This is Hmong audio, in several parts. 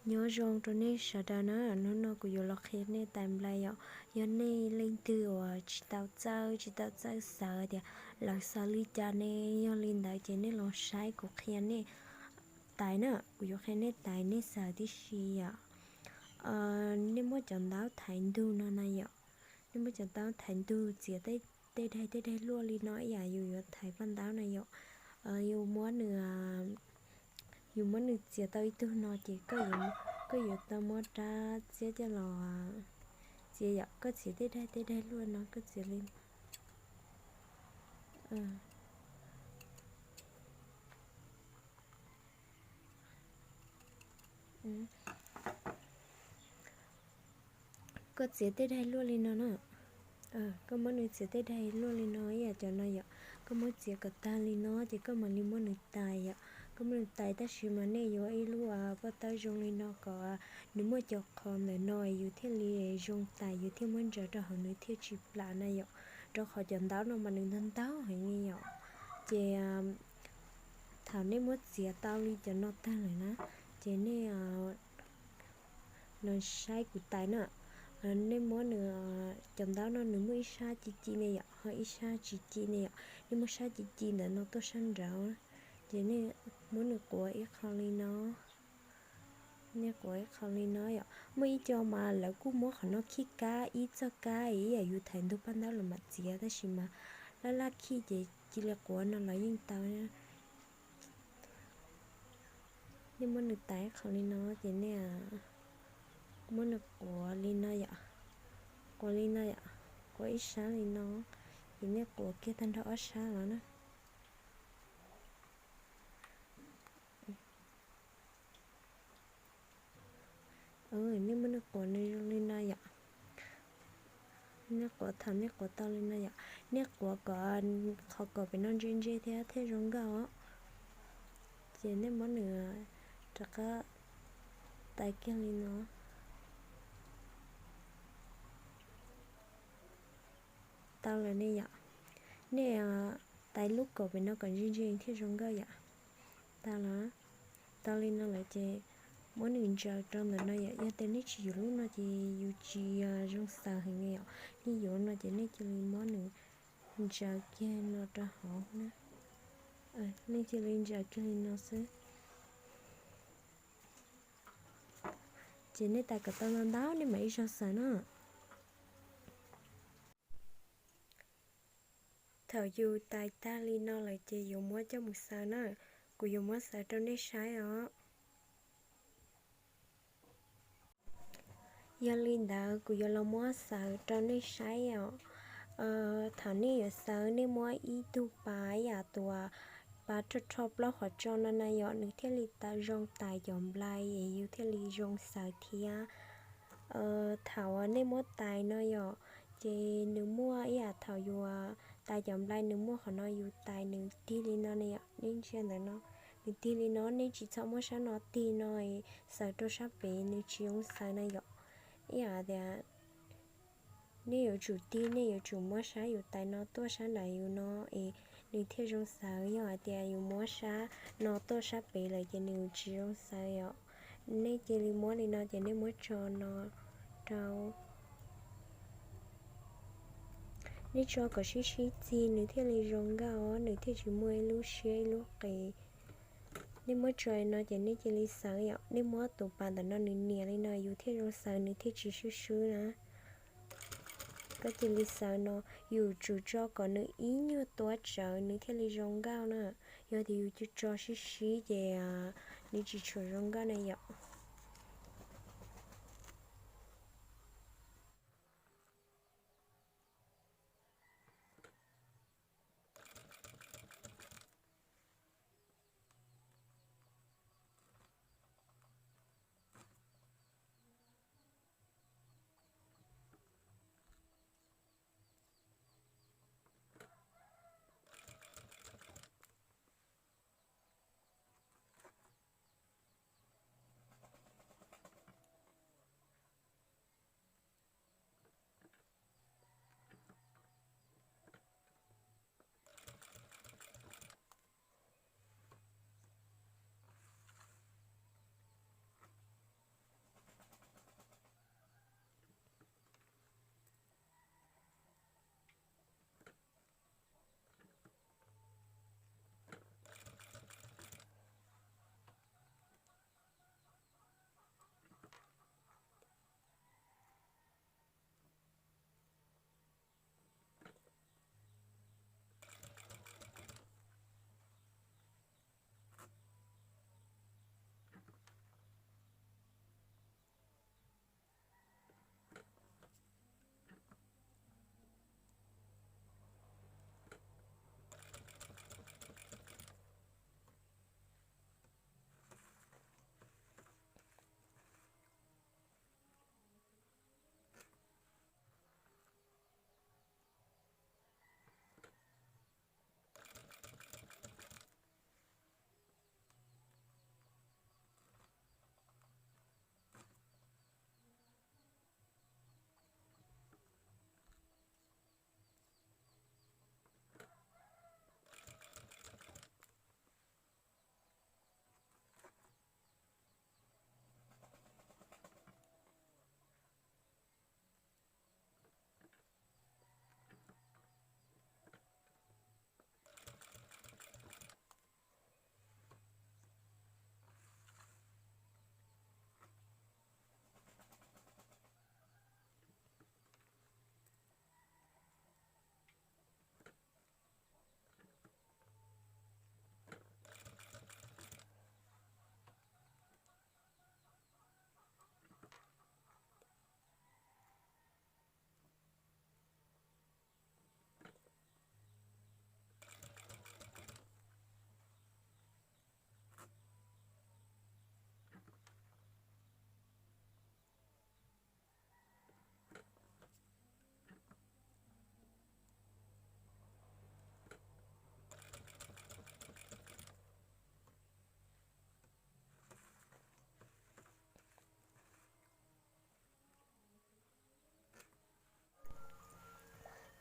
Nyob zoo rau nej sawv daws na, hnub no kuv yuav los qhia nej tais nplai yom. Yog nej leej twg uas tsis tau txawj, tsis tau txawj xaws tias lawv xaws li cas ne, yog li ntawd ces nej los saib kuv qhia nej tais na, kuv yuav qhia nej tais nej xaws tib si yom. Nej muab cov ntaub thaiv ntug no na yom, nej muab cov ntaub thaiv ntug txiav tej daig tej daig luaj li no ib yam yus yuav thaiv paj ntaub na yom. Yus muab nws yus muab nws txiav tau ib tug no ces koj yuav tau muab rab txiab coj los txiav yom, koj txiav tej daig tej daig luaj no koj txiav li koj txiav tej daig luaj li no na. Koj muab nws txiav tej daig luaj li no ib yam cov no yom, koj muab txiav kom tag li no ces koj mam li muab nws tais yom. Koj muab nws tais tab sis mas nej yuav ib lub pob tawb zoo li no kom nws muaj cov qhov ntawm no yus thiaj li zoo tais, yus thiaj muab ntsaws rau hauv nws thiaj tsis plam na yom. Rau qhov cov ntaub no mas nws ntau ntau heev li yom. Ces thaum nej muab txiav tau li cov no tag lawm na, ces nej los saib kuv tais na. Nej muab nws cov ntaub no nws muaj ib sab ci ci ne yom, ho ib sab tsis ci ne yom. Nej muab sab ci ci ntawm no tuaj sab nraud, ces nej muab nws quav ib qho li no. Nej quav ib qho li no yom. Muaj ib co mas lawv kuj muab qhov no khij kab ib txoj kab ib yam yus thaiv ntug paj ntaub los mam txiav, tab sis mas laj laj khij ces cia li quav no los yeej tau. Nej muab nws tais ib qho li no ces nej muab nws quav li no yom, quav li no yom, quav ib sab li no, ces nej quav kiag tag nrho ob sab los na. Nej muab nws quav nws zoo li no yom. Nej quav thaum nej quav tau li no yom, nej quav kom qhov kom pem no ntse ntse thiab thiaj zoo nkauj os. Ces nej muab nws rov qab tais kiag li no. Tau lawm ne yom. Nej tais lub kaum pem no kom ntse ntse thiaj zoo nkauj yom. Tau lawm, tau li no lawm ces muab nws ntsaws rau ntawm no yom. Yog tias nej tsis yuav lub no ces yus tsis zoo xaws heev li yom. Nej yuav no ces nej cia li muab nws ntsaws kiag no rau hauv na. Nej cia li ntsaws kiag li no xwb. Ces nej tais kom tau ntau ntau nej mam ib zaug xaws na. Thaum yus tais tag li no lawm ces yuav muab coj mus xaws na. Kuv yuav muab xaws rau nej saib os. Yog li ntawd kuv yuav los muab xaws rau nej saib os. Thaum nej yuav xaws nej muab ib tug pas ib yam tus pas rho rho plaub qhov tso no na yom, nws thiaj li tau zoo tais cov nplai es yus thiaj li zoo xaws thiab. Thaum uas nej muab tais no yom, ces nws muaj ib yam thaum yus tais cov nplai nws muaj qhov no yus tais nws tig li no ne yom, nej ntsia ntawm no, nws tig li no nej tsis txhob muab sab no tig no xaws rau sab pem nws tsis zoo xaws na yom. Ib yam tias nej yuav tsum tig, nej yuav tsum muab sab yus tais no tuaj sab nram yus no es nws thiaj zoo xaws. Yog hais tias yus muab sab no tuaj sab pem lawm ces nws tsis zoo xaws yom. Nej cia li muab li no ces nej muab tso no rau, nej tso kom sib sib txig nws thiaj li zoo nkauj os, nws thiaj tsis muaj ib lub siab ib lub qis. Nej muab tso li no ces nej cia li xaws yom, nej muab tus pas ntawm no nws nias li no yus thiaj zoo xaws nws thiaj tsis swb swb na. Koj cia li xaws no, yus tsum tso kom nws ib nyuag tuav tsawv nws thiaj li zoo nkauj na. Yog tias yus cia tso sib sib ces nws tsis tshua zoo nkauj na yom.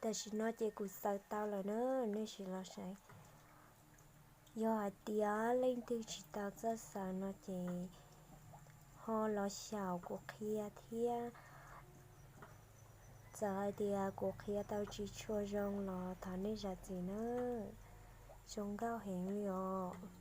Tam sim no ces kuv xaws tau lawm na, nej sim los saib. Yog hais tias leej twg tsis tau txawj xaws no ces ho los xyaum kuv qhia thiab. Txawm hais tias kuv qhia tau tsis tshua zoo los thov nej zam txim nawb. Zoo nkauj heev li os.